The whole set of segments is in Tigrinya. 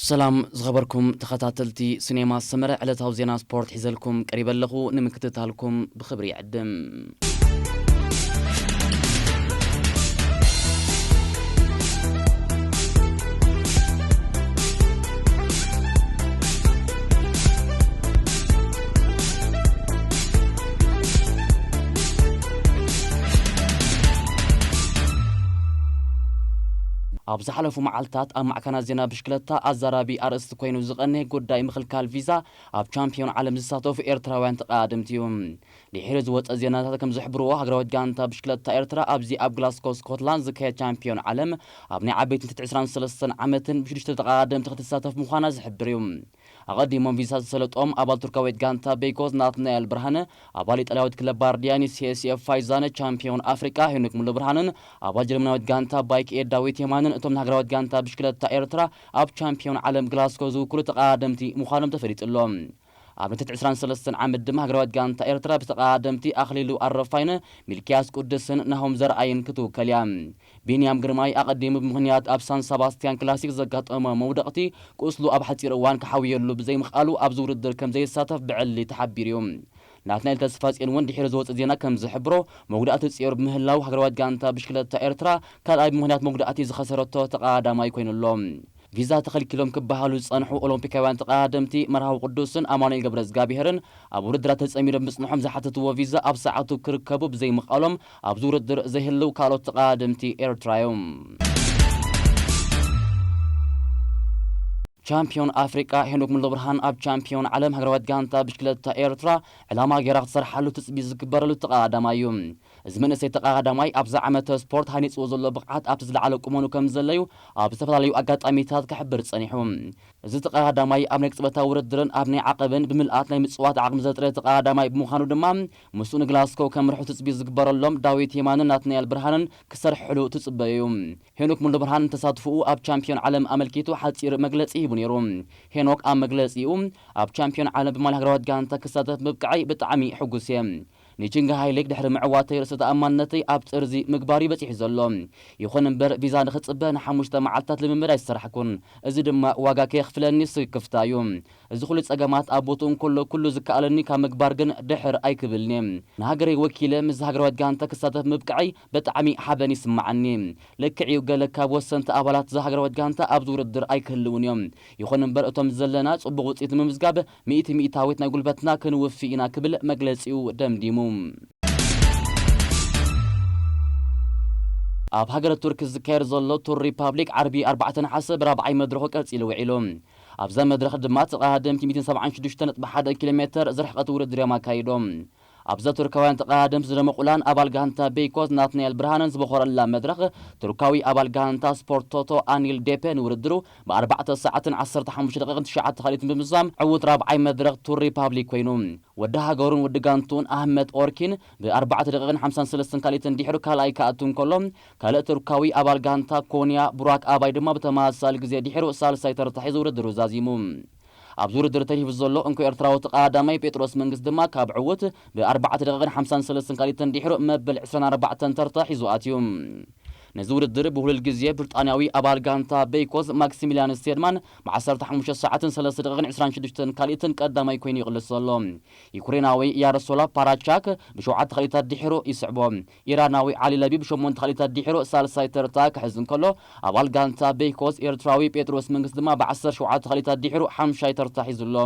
ሰላም ዝኸበርኩም ተኸታተልቲ ሲኔማ ሰመረ፣ ዕለታዊ ዜና ስፖርት ሒዘልኩም ቀሪበ ኣለኹ። ንምክትታልኩም ብኽብሪ ይዕድም። ኣብ ዝሓለፉ መዓልታት ኣብ ማዕከናት ዜና ብሽክለታ ኣዛራቢ ኣርእስቲ ኮይኑ ዝቐንየ ጉዳይ ምኽልካል ቪዛ ኣብ ቻምፒዮን ዓለም ዝሳተፉ ኤርትራውያን ተቐዳደምቲ እዩ። ድሒሩ ዝወጸ ዜናታት ከም ዝሕብርዎ፣ ሃገራዊት ጋንታ ብሽክለታ ኤርትራ ኣብዚ ኣብ ግላስኮ ስኮትላንድ ዝካየድ ቻምፒዮን ዓለም ኣብ ናይ ዓበይቲ ትሕቲ ዕስራን ሰለስተን ዓመትን ብሽዱሽተ ተቐዳደምቲ ክትሳተፍ ምዃና ዝሕብር እዩ። ኣቐዲሞም ቪዛ ዝሰለጦም ኣባል ቱርካዊት ጋንታ ቤይኮዝ ናትናኤል ብርሃነ፣ ኣባል ኢጣልያዊት ክለብ ባርዲያኒ ሲኤስኤፍ ፋይዛነ፣ ቻምፒዮን ኣፍሪቃ ሄኖክ ሙሉ ብርሃንን ኣባል ጀርመናዊት ጋንታ ባይክ ኤድ ዳዊት የማንን እቶም ንሃገራዊት ጋንታ ብሽክለታ ኤርትራ ኣብ ቻምፒዮን ዓለም ግላስኮ ዝውክሉ ተቐዳደምቲ ምዃኖም ተፈሊጡ ኣሎ። ኣብ ናይ ትሕቲ ዕስራን ሰለስተን ዓመት ድማ ሃገራዊት ጋንታ ኤርትራ ብተቐዳደምቲ ኣኽሊሉ ኣረፋይነ፣ ሚልኪያስ ቅዱስን ናሆም ዘርኣይን ክትውከል እያ። ቢንያም ግርማይ ኣቐዲሙ ብምኽንያት ኣብ ሳን ሰባስቲያን ክላሲክ ዘጋጠሞ መውደቕቲ ቁስሉ ኣብ ሓጺር እዋን ክሓውየሉ ብዘይምኽኣሉ ኣብዚ ውድድር ከም ዘይሳተፍ ብዕሊ ተሓቢሩ እዩ። ናትናኤል ተስፋጽዮን እውን ድሒሩ ዝወጽእ ዜና ከም ዝሕብሮ፣ መጉዳእቲ ጽዮር ብምህላው ሃገራዊት ጋንታ ብሽክለታ ኤርትራ ካልኣይ ብምኽንያት መጉዳእቲ ዝኸሰረቶ ተቐዳዳማይ ኮይኑ ኣሎ። ቪዛ ተኸልኪሎም ክበሃሉ ዝጸንሑ ኦሎምፒካውያን ተቐዳደምቲ መርሃዊ ቅዱስን ኣማኑኤል ገብረዝጋብሄርን ኣብ ውድድራት ተጸሚዶም ምጽንሖም ዝሓተትዎ ቪዛ ኣብ ሰዓቱ ክርከቡ ብዘይምኽኣሎም ኣብዚ ውድድር ዘይህልው ካልኦት ተቐዳደምቲ ኤርትራ እዮም። ቻምፒዮን ኣፍሪቃ ሄኖክ ሙሉብርሃን ኣብ ቻምፒዮን ዓለም ሃገራዊት ጋንታ ብሽክለታ ኤርትራ ዕላማ ገይራ ክትሰርሓሉ ትጽቢት ዝግበረሉ ተቐዳዳማይ እዩ። እዚ መንእሰይ ተቐዳዳማይ ኣብዚ ዓመተ ስፖርት ሃኒጽዎ ዘሎ ብቕዓት ኣብቲ ዝለዓለ ቁመኑ ከም ዘለዩ ኣብ ዝተፈላለዩ ኣጋጣሚታት ክሕብር ጸኒሑ። እዚ ተቐዳዳማይ ኣብ ናይ ቅጽበታዊ ውድድርን ኣብ ናይ ዓቐብን ብምልኣት ናይ ምጽዋት ዓቕሚ ዘጥረ ተቐዳዳማይ ብምዃኑ ድማ ምስኡ ንግላስኮ ከምርሑ ትጽቢት ዝግበረሎም ዳዊት የማንን ናትናኤል ብርሃንን ክሰርሕሉ ትጽበዩ እዩ። ሄኖክ ሙሉብርሃን ንተሳትፎኡ ኣብ ቻምፒዮን ዓለም ኣመልኪቱ ሓጺር መግለጺ ሂቡ ነይሩ። ሄኖክ ኣብ መግለጺኡ፣ ኣብ ቻምፒዮን ዓለም ብማልያ ሃገራዊት ጋንታ ክሳተፍ ምብቃዓይ ብጣዕሚ ሕጉስ እየ። ንቺንግ ሃይሌክ ድሕሪ ምዕዋተይ ርእሰ ተኣማንነተይ ኣብ ጥርዚ ምግባር እዩ በጺሑ ዘሎ። ይኹን እምበር ቪዛ ንኽጽበ ንሓሙሽተ መዓልታት ልምምድ ኣይሰራሕኩን። እዚ ድማ ዋጋ ከየኽፍለኒ ስክፍታ እዩ። እዚ ኩሉ ጸገማት ኣብ ቦትኡ እንከሎ ኩሉ ዝከኣለኒ ካብ ምግባር ግን ድሕር ኣይክብልኒ። ንሃገረይ ወኪለ ምስ ሃገራዊት ጋንታ ክሳተፍ ምብቃዓይ ብጣዕሚ ሓበን ይስምዓኒ። ልክዕ እዩ፣ ገለ ካብ ወሰንቲ ኣባላት እዛ ሃገራዊት ጋንታ ኣብዚ ውድድር ኣይክህልውን እዮም። ይኹን እምበር እቶም ዘለና ጽቡቕ ውጽኢት ንምምዝጋብ ሚእቲ ሚእታዊት ናይ ጉልበትና ክንውፊ ኢና ክብል መግለጺኡ ደምዲሙ። ኣብ ሃገረ ቱርክ ዝካየድ ዘሎ ቱር ሪፓብሊክ ዓርቢ ኣርባዕተ ነሓሰ ብራብዓይ መድረኹ ቀጺሉ ውዒሉ። ኣብዛ መድረኽ ድማ ተቐዳደምቲ ሚእትን ሰብዓን ሽዱሽተ ነጥቢ ሓደ ኪሎ ሜተር ዝርሕቐት ውድድር እዮም ኣካይዶም። ኣብዛ ቱርካውያን ተቐዳደምቲ ዝደመቑላን ኣባል ጋንታ ቤይኮዝ ናትናኤል ብርሃንን ዝበኾረላ መድረኽ፣ ቱርካዊ ኣባል ጋንታ ስፖርት ቶቶ ኣኒል ዴፔ ንውድድሩ ብኣርባዕተ ሰዓትን ዓሰርተ ሓሙሽተ ደቂቕን ትሽዓተ ካልኢትን ብምዝዛም ዕዉት ራብዓይ መድረኽ ቱር ሪፓብሊክ ኮይኑ። ወዲ ሃገሩን ወዲ ጋንቱን ኣህመድ ኦርኪን ብኣርባዕተ ደቂቕን ሓምሳን ሰለስተን ካልኢትን ድሕሩ ካልኣይ ክኣቱ እንከሎ፣ ካልእ ቱርካዊ ኣባል ጋንታ ኮንያ ቡራክ ኣባይ ድማ ብተመሳሳሊ ግዜ ድሕሩ ሳልሳይ ተርታ ሒዙ ውድድሩ ዛዚሙ። ኣብዚ ውድድር ተሪፉ ዘሎ እንኮ ኤርትራዊ ተቐዳዳማይ ጴጥሮስ መንግስት ድማ ካብ ዕዉት ብኣርባዕተ ደቂቕን ሓምሳን ሰለስተን ካልኢትን ድሕሩ መበል ዕስራን ኣርባዕተን ተርታ ሒዙ ኣትዩ። ነዚ ውድድር ብሁሉል ግዜ ብሪጣንያዊ ኣባል ጋንታ ቤይኮዝ ማክሲሚልያን ስቴድማን ብዓሰርተ ሓሙሽተ ሰዓትን ሰለስተ ደቂቕን ዕስራን ሽዱሽተን ካልኢትን ቀዳማይ ኮይኑ ይቕልስ ዘሎ። ዩክሬናዊ ያሮስላቭ ፓራቻክ ብሸውዓተ ካልኢታት ድሒሩ ይስዕቦ። ኢራናዊ ዓሊ ለቢ ብሸሞንተ ካልኢታት ድሒሩ ሳልሳይ ተርታ ክሕዝ እንከሎ፣ ኣባል ጋንታ ቤይኮዝ ኤርትራዊ ጴጥሮስ መንግስት ድማ ብዓሰርተ ሸውዓተ ካልኢታት ድሒሩ ሓምሻይ ተርታ ሒዙ ኣሎ።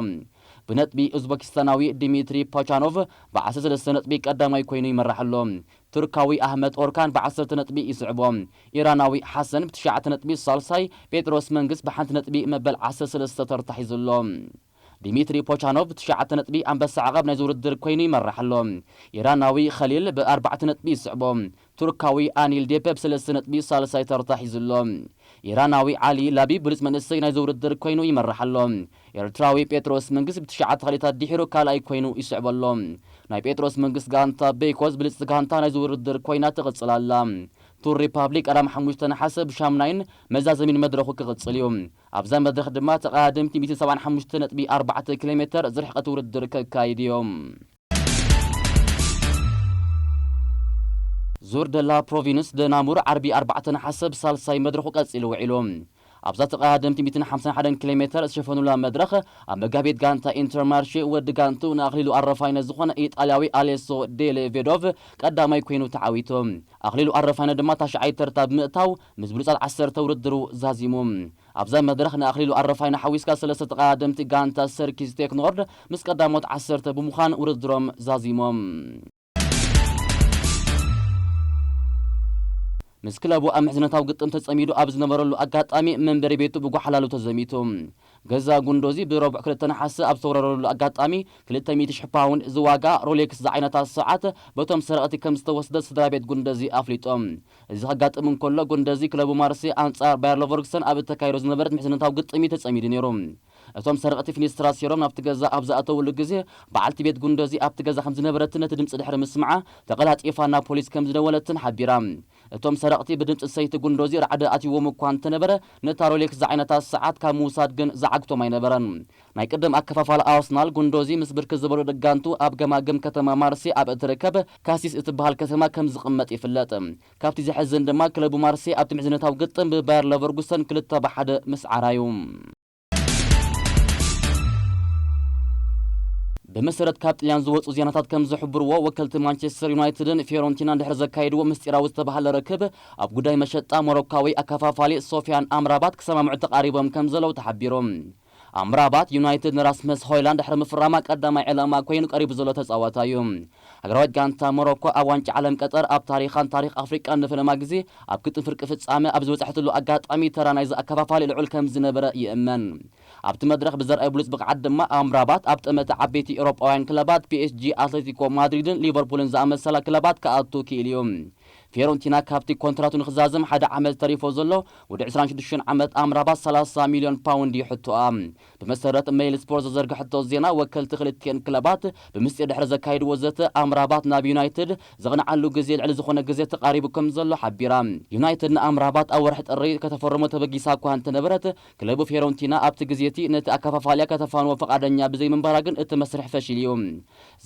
ብነጥቢ ኡዝበኪስታናዊ ዲሚትሪ ፖቻኖቭ ብዓሰርተ ሰለስተ ነጥቢ ቀዳማይ ኮይኑ ይመርሕ ኣሎ። ቱርካዊ ኣህመድ ኦርካን ብዓሰርተ ነጥቢ ይስዕቦ። ኢራናዊ ሓሰን ብትሽዓተ ነጥቢ ሳልሳይ፣ ጴጥሮስ መንግስት ብሓንቲ ነጥቢ መበል ዓሰርተ ሰለስተ ተርታ ሒዙ ኣሎ። ዲሚትሪ ፖቻኖቭ ብትሽዓተ ነጥቢ ኣንበሳ ዓቐብ ናይዚ ውድድር ኮይኑ ይመርሕ ኣሎ። ኢራናዊ ኸሊል ብኣርባዕተ ነጥቢ ይስዕቦ። ቱርካዊ ኣኒል ዴፐ ብሰለስተ ነጥቢ ሳልሳይ ተርታ ሒዙ ኣሎ። ኢራናዊ ዓሊ ላቢ ብሉጽ መንእሰይ ናይዚ ውድድር ኮይኑ ይመርሕ ኣሎ። ኤርትራዊ ጴጥሮስ መንግስት ብትሽዓተ ካልኢታት ድሒሩ ካልኣይ ኮይኑ ይስዕቦ ኣሎ። ናይ ጴጥሮስ መንግስት ጋንታ ቤይኮዝ ብልጽቲ ጋንታ ናይዚ ውድድር ኮይና ትቕጽል ኣላ። ቱር ሪፓብሊክ ቀዳም ሓሙሽተ ነሓሰ ብሻምናይን መዛዘሚን መድረኹ ክቕጽል እዩ። ኣብዛ መድረኽ ድማ ተቐዳደምቲ ሚእትን ሰብዓን ሓሙሽተ ነጥቢ ኣርባዕተ ኪሎ ሜተር ዝርሕቐት ውድድር ከካይዱ እዮም። ዙር ደላ ፕሮቪንስ ደናሙር ዓርቢ ኣርባዕተ ነሓሰ ብሳልሳይ መድረኹ ቀጺሉ ውዒሉ። ኣብዛ ተቐዳደምቲ ሚእትን ሓምሳን ሓደን ኪሎ ሜተር ዝሸፈኑላ መድረኽ፣ ኣብ መጋቢት ጋንታ ኢንተርማርሼ ወዲ ጋንቱ ንኣኽሊሉ ኣረፋይነ ዝኾነ ኢጣልያዊ ኣሌሶ ዴሌ ቬዶቭ ቀዳማይ ኮይኑ ተዓዊቱ። ኣኽሊሉ ኣረፋይነ ድማ ታሽዓይ ተርታ ብምእታው፣ ምስ ብሉጻት ዓሰርተ ውድድሩ ዛዚሙ። ኣብዛ መድረኽ ንኣኽሊሉ ኣረፋይነ ሓዊስካ ሰለስተ ተቐዳደምቲ ጋንታ ሰርኪስ ቴክኖርድ ምስ ቀዳሞት ዓሰርተ ብምዃን ውድድሮም ዛዚሞም። ምስ ክለቡ ኣብ ምሕዝነታዊ ግጥም ተጸሚዱ ኣብ ዝነበረሉ ኣጋጣሚ፣ መንበሪ ቤቱ ብጓሓላሉ ተዘሚቱ። ገዛ ጉንዶዚ ብረቡዕ ክልተ ነሓሰ ኣብ ዝተወረረሉ ኣጋጣሚ፣ ክልተ ሚእቲ ሽሕ ፓውንድ ዝዋጋ ሮሌክስ ዝዓይነታ ሰዓት በቶም ሰረቕቲ ከም ዝተወስደ ስድራ ቤት ጉንደዚ ኣፍሊጦም። እዚ ከጋጥም እንከሎ፣ ጉንደዚ ክለቡ ማርሴ ኣንጻር ባየር ለቨርኩሰን ኣብ እተካይዶ ዝነበረት ምሕዝነታዊ ግጥም እዩ ተጸሚዱ ነይሩ። እቶም ሰረቕቲ ፊኒስትራ ሰይሮም ናብቲ ገዛ ኣብ ዝኣተውሉ ግዜ፣ በዓልቲ ቤት ጉንዶዚ ኣብቲ ገዛ ከም ዝነበረትን ነቲ ድምጺ ድሕሪ ምስማዓ ተቐላጢፋ ናብ ፖሊስ ከም ዝደወለትን ሓቢራ። እቶም ሰረቕቲ ብድምጺ ሰይቲ ጉንዶዚ ራዕዲ ኣትይዎም እኳ እንተነበረ፣ ነታ ሮሌክስ ዝዓይነታ ሰዓት ካብ ምውሳድ ግን ዝዓግቶም ኣይነበረን። ናይ ቅድም ኣከፋፋሊ ኣርሰናል ጉንዶዚ ምስ ብርክት ዝበሉ ደጋንቱ ኣብ ገማግም ከተማ ማርሴ ኣብ እትርከብ ካሲስ እትበሃል ከተማ ከም ዝቕመጥ ይፍለጥ። ካብቲ ዘሕዝን ድማ፣ ክለቡ ማርሴ ኣብቲ ምሕዝነታዊ ግጥም ብባየር ለቨርጉሰን ክልተ ብሓደ ምስዓራ እዩ። ብመሰረት ካብ ጥልያን ዝወጹ ዜናታት ከም ዝሕብርዎ፣ ወከልቲ ማንቸስተር ዩናይትድን ፊዮረንቲናን ድሕሪ ዘካየድዎ ምስጢራዊ ዝተባህለ ርክብ፣ ኣብ ጉዳይ መሸጣ ሞሮካዊ ኣከፋፋሊ ሶፊያን ኣምራባት ክሰማምዑ ተቓሪቦም ከም ዘለዉ ተሓቢሩ። ኣምራባት፣ ዩናይትድ ንራስመስ ሆይላንድ ድሕሪ ምፍራማ ቀዳማይ ዕላማ ኮይኑ ቀሪቡ ዘሎ ተጻዋታይ እዩ። ሃገራዊት ጋንታ ሞሮኮ ኣብ ዋንጫ ዓለም ቀጠር ኣብ ታሪኻን ታሪኽ ኣፍሪቃን ንፈለማ ግዜ ኣብ ግጥም ፍርቂ ፍጻመ ኣብ ዝበጻሕትሉ ኣጋጣሚ፣ ተራ ናይዚ ኣከፋፋሊ ልዑል ከም ዝነበረ ይእመን። ኣብቲ መድረኽ ብዘርኣየ ብሉጽ ብቕዓት ድማ፣ ኣምራባት ኣብ ጠመተ ዓበይቲ ኤውሮጳውያን ክለባት ፒ ኤስ ጂ፣ ኣትሌቲኮ ማድሪድን ሊቨርፑልን ዝኣመሰላ ክለባት ክኣቱ ክኢሉ እዩ። ፊዮረንቲና ካብቲ ኮንትራቱ ንክዛዘም ሓደ ዓመት ተሪፎ ዘሎ ወዲ ዕስራን ሽዱሽተን ዓመት ኣምራባት ሰላሳ ሚልዮን ፓውንድ ይሕቶኣ። ብመሰረት ሜይል ስፖርት ዘዘርግሐቶ ዜና፣ ወከልቲ ክልቲኤን ክለባት ብምስጢር ድሕሪ ዘካየድዎ ዘተ፣ ኣምራባት ናብ ዩናይትድ ዘቕንዓሉ ግዜ ልዕሊ ዝኾነ ግዜ ተቓሪቡ ከም ዘሎ ሓቢራ። ዩናይትድ ንኣምራባት ኣብ ወርሒ ጥሪ ከተፈርሞ ተበጊሳ እኳ እንተነበረት፣ ክለቡ ፊዮረንቲና ኣብቲ ግዜ እቲ ነቲ ኣከፋፋሊኣ ከተፋንዎ ፈቓደኛ ብዘይምንባራ ግን እቲ መስርሕ ፈሺሉ እዩ።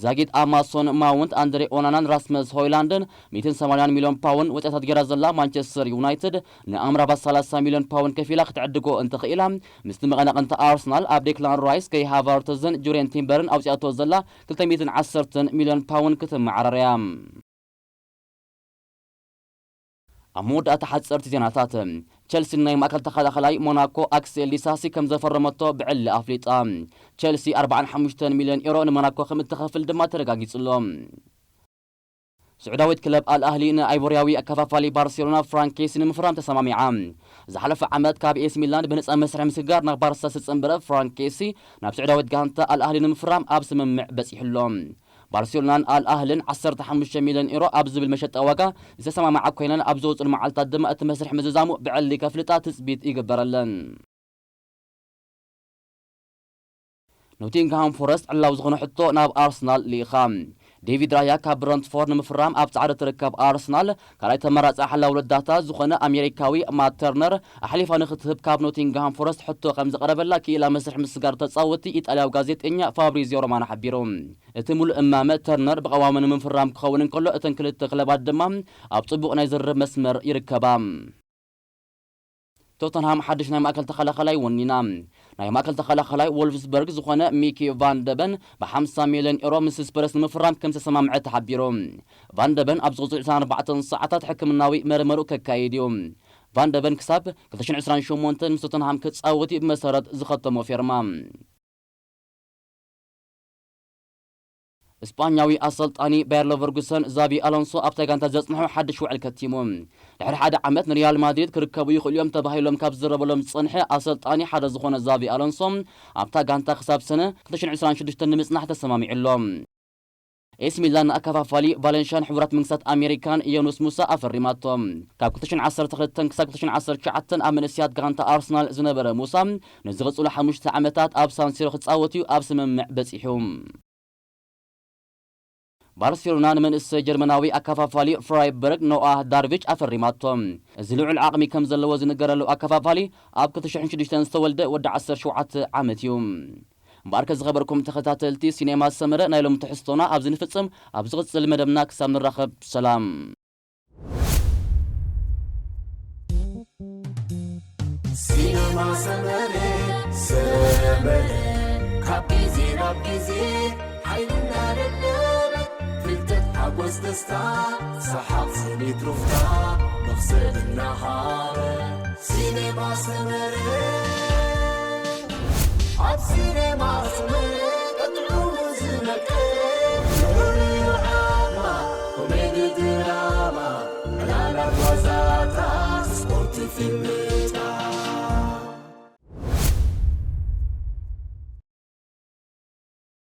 ዛጊት ኣማሶን ማውንት፣ ኣንድሬ ኦናናን ራስመስ ሆይላንድን ሚእትን ሰማንያን ሚልዮን ፓውንድ ወጻኢታት ገይራ ዘላ ማንቸስተር ዩናይትድ፣ ንኣምራባት ሰላሳ ሚልዮን ፓውንድ ከፊላ ክትዕድጎ እንተኽኢላ፣ ምስቲ መቐናቕንቲ ኣርሰናል ኣብ ዴክላን ራይስ፣ ከይ ሃቨርትዝን ጁርየን ቲምበርን ኣውጺኣቶ ዘላ ክልተ ሚእትን ዓሰርተን ሚልዮን ፓውንድ ክትመዓረር እያ። ኣብ መወዳእታ ሓጸርቲ ዜናታት፣ ቸልሲ ናይ ማእከል ተኸላኸላይ ሞናኮ ኣክሴል ዲሳሲ ከም ዘፈረመቶ ብዕሊ ኣፍሊጣ። ቸልሲ ኣርባዓን ሓሙሽተን ሚልዮን ኤሮ ንሞናኮ ከም እትኸፍል ድማ ተረጋጊጹ ኣሎ። ስዑዳዊት ክለብ ኣል ኣህሊ ንኣይቮርያዊ ኣከፋፋሊ ባርሴሎና ፍራንክ ኬሲ ንምፍራም ተሰማሚዓ። ዝሓለፈ ዓመት ካብ ኤሲ ሚላን ብነጻ መስርሕ ምስግጋር ናብ ባርሳ ዝተጸንበረ ፍራንክ ኬሲ፣ ናብ ስዑዳዊት ጋንታ ኣል ኣህሊ ንምፍራም ኣብ ስምምዕ በጺሑ ኣሎ። ባርሴሎናን ኣል ኣህልን ዓሰርተ ሓሙሽተ ሚልዮን ኤሮ ኣብ ዝብል መሸጣ ዋጋ ዝተሰማማዓ ኮይነን፣ ኣብ ዝወጽኡ መዓልታት ድማ እቲ መስርሕ ምዝዛሙ ብዕሊ ከፍልጣ ትጽቢት ይግበረለን። ኖቲንግሃም ፎረስት ዕላዊ ዝኾነ ሕቶ ናብ ኣርሰናል ልኢኻ። ዴቪድ ራያ ካብ ብረንትፎርድ ንምፍራም ኣብ ጻዕሪ ትርከብ ኣርሰናል፣ ካልኣይ ተመራጻ ሓላዊ ረዳታ ዝኾነ ኣሜሪካዊ ማት ተርነር ኣሕሊፋ ንክትህብ ካብ ኖቲንግሃም ፎረስት ሕቶ ከም ዝቐረበላ ክኢላ መስርሕ ምስጋር ተጻወቲ ኢጣልያዊ ጋዜጠኛ ፋብሪዚዮ ሮማኖ ሓቢሩ። እቲ ሙሉእ እማመ ተርነር ብቐዋሚ ንምፍራም ክኸውን እንከሎ፣ እተን ክልተ ክለባት ድማ ኣብ ጽቡቕ ናይ ዝርርብ መስመር ይርከባ። ቶተንሃም ሓድሽ ናይ ማእከል ተኸላኸላይ ወኒና። ናይ ማእከል ተኸላኸላይ ወልፍስበርግ ዝኾነ ሚኪ ቫን ደበን ብሓምሳ ሚልዮን ኤሮ ምስ ስፐርስ ንምፍራም ከም ዝተሰማምዐ ተሓቢሩ። ቫን ደበን ኣብ ዝቕጽሉ ዕስራን ኣርባዕተን ሰዓታት ሕክምናዊ መርመሩ ከካይድ እዩ። ቫን ደበን ክሳብ ክልተ ሽሕን ዕስራን ሸሞንተን ምስ ቶተንሃም ክጻወት እዩ ብመሰረት ዝኸተሞ ፌርማ። እስጳኛዊ ኣሰልጣኒ ባየር ለቨርጉሰን ዛቢ ኣሎንሶ ኣብታ ጋንታ ዘጽንሖ ሓድሽ ውዕል ከቲሙ። ድሕሪ ሓደ ዓመት ንሪያል ማድሪድ ክርከቡ ይኽእሉ እዮም ተባሂሎም ካብ ዝዝረበሎም ዝጸንሐ ኣሰልጣኒ ሓደ ዝኾነ ዛቢ ኣሎንሶ፣ ኣብታ ጋንታ ክሳብ ሰነ ክልተ ሽሕን ዕስራን ሽዱሽተን ንምጽናሕ ተሰማሚዑ ኣሎ። ኤሲ ሚላን ንኣከፋፋሊ ቫለንሽያን ሕቡራት መንግስታት ኣሜሪካን ዮኑስ ሙሳ ኣፈሪማቶ። ካብ ክልተ ሽሕን ዓሰርተ ክልተን ክሳብ ክልተ ሽሕን ዓሰርተ ትሽዓተን ኣብ መንእሰያት ጋንታ ኣርሰናል ዝነበረ ሙሳ፣ ንዝቕጽሉ ሓሙሽተ ዓመታት ኣብ ሳንሲሮ ክጻወት እዩ ኣብ ስምምዕ በጺሑ። ባርሴሎና ንመንእሰይ ጀርመናዊ ኣከፋፋሊ ፍራይበርግ ኖኣህ ዳርቪች ኣፈሪማቶ። እዚ ልዑል ዓቕሚ ከም ዘለዎ ዝንገረሉ ኣከፋፋሊ፣ ኣብ ክልተ ሽሕን ሽዱሽተን ዝተወልደ ወዲ ዓሰርተ ሸውዓተ ዓመት እዩ። እምበኣርከ ዝኸበርኩም ተኸታተልቲ ሲኔማ ሰመረ፣ ናይ ሎሚ ትሕዝቶና ኣብዚ ንፍጽም። ኣብ ዝቕጽል መደብና ክሳብ ንራኸብ፣ ሰላም። ሲኖ ሰመረ ሰመረ ካብ ግዜ ናብ ግዜ ሓይልና ደደበ ፍልጠት ሓጎስ ደስታ ሰሓቕ ስኒት ሩፍታ መኽሰብ እናሃበ ሲኔማ ሰመረ ኣብ ሲኔማ ሰመረ ቀጥዑሙ ዝመቀረ ንዑ ዓማ ኮሜዲ ድራማ ዕላላት ዋዛታት ስፖርት ፊልምታት